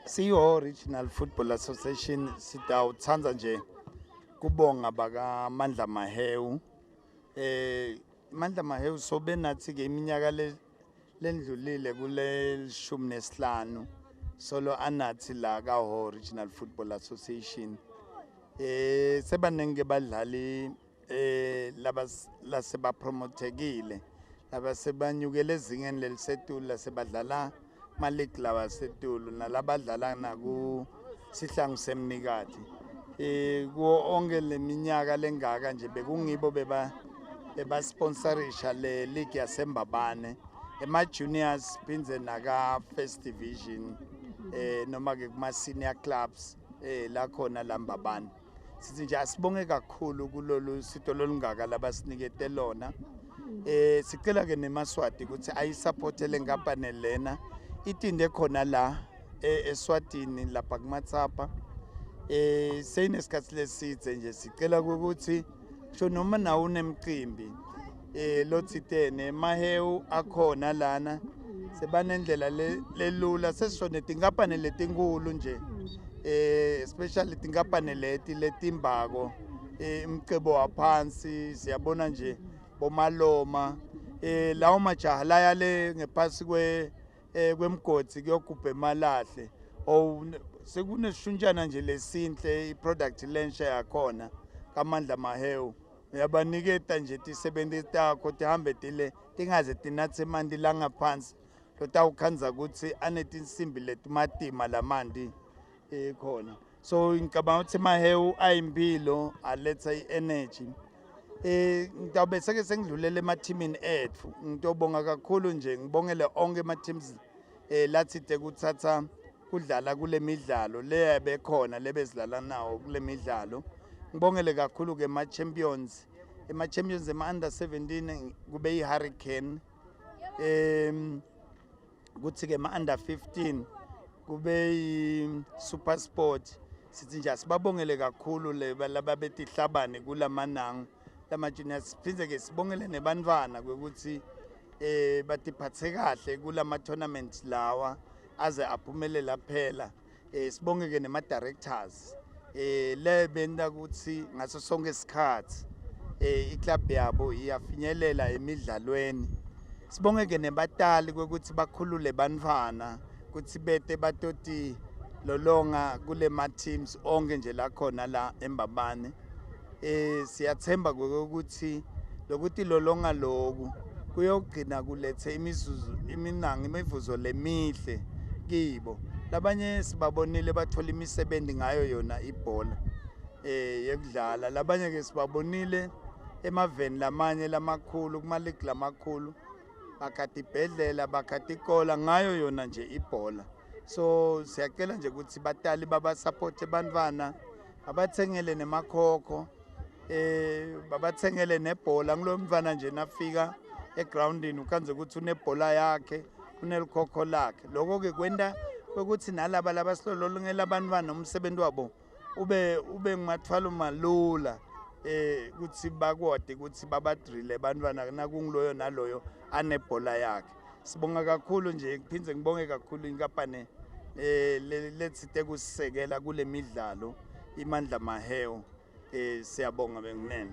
Siyo Regional Football Association sitawutsandza nje kubonga baka Mandla Mahewu. Eh Mandla Mahewu sobe nathi ke iminyaka le lendlulile kule 15 solo anathi la ka Ho Regional Football Association. Eh sebaningi badlali eh laba lasebapromotekile laba sebanyukele ezingeni lelisetulu lasebadlala ma-league lawasetulu nalabadlala naku sihlangu semnikati eh kuwo onke leminyaka lengaka nje bekungibo beba bebasponsorisha le league yaseMbabane ema juniors phindze naka first division eh noma ke kuma senior clubs eh la khona lambabane. Sithi nje asibonge kakhulu kulolu sito lolungaka labasinikete lona. Eh sicela ke nemaswati ukuthi ayisupporte le nkampani lena itinde khona la eh, eSwatini lapha kuMatsapha. Eh seyinesikhathi lesidze nje sicela ukuthi sho noma nawo unemcimbi eh lothitene mahewu akhona lana sebanendlela lelula sesisho netinkampani letinkulu nje eh especially tinkampani leti letimbako eh, imcebo waphansi siyabona nje bomaloma eh lawo majaha laya le ngephasi kwe eh kwemgodi kuyogubha emalahle oh sekunesishuntshana nje lesinhle iproduct lensha yakhona kaMandla Mahewu uyabaniketa nje tisebenti takho tihambe tile tingaze tinatse emanti langaphansi lotawukhandza kutsi anetinsimbi letimatima lamanti ekhona. So ngicabanga ukuthi mahewu ayimpilo aletha i-energy. Eh ngitawube seke sengidlulele emathimini ethu. Ngitobonga kakhulu nje ngibongele onke ama-teams eh lathide kuthatha kudlala kule midlalo leyabekhona lebesidlala nawo kule midlalo. Ngibongele kakhulu ke ema-champions ema-champions ema-under 17 kube i-Hurricane em kuthi ke ma-under 15 kube yi-super sport. Sithi nje asibabongele kakhulu lababetihlabane kulamanangu lama-juniors. Siphinde ke sibongele nebantwana kwekuthi eh batiphathe kahle kulama tournament lawa aze aphumelela phela. Eh sibonge ke nema directors eh le benta ukuthi ngaso sonke isikhathi eh iclub yabo iyafinyelela emidlalweni. Sibonge ke nebatali kwekuthi bakhulule bantfwana kuthi bete batoti lolonga kule ma teams onke nje la khona la eMbabane. Eh siyathemba ukuthi lokuthi lolonga loku kuyogcina kulethe imizuzu iminangi imivuzo lemihle kibo. Labanye sibabonile bathola imisebenzi ngayo yona ibhola eh yekudlala. Labanye ke sibabonile emaveni lamanye lamakhulu kuma league lamakhulu bakhata ibhedlela bakhata ikola ngayo yona nje ibhola. So siyacela nje ukuthi batali babasupport bantwana abathengele nemakhokho eh babathengele nebhola. Ngulo mfana nje nafika egroundini ukhanze ukuthi unebhola yakhe unelikhokho lakhe. Lokho ke kwenta ukuthi nalaba labasilolongela abantwana umsebenzi wabo ube ube ngumathwalo malula eh ukuthi bakwade ukuthi babadrille abantwana nakungiloyo naloyo anebhola yakhe. Sibonga kakhulu nje ngiphindze ngibonge kakhulu inkampani eh letsite kusisekela kule midlalo iMandla Mahewu. Eh siyabonga benginene.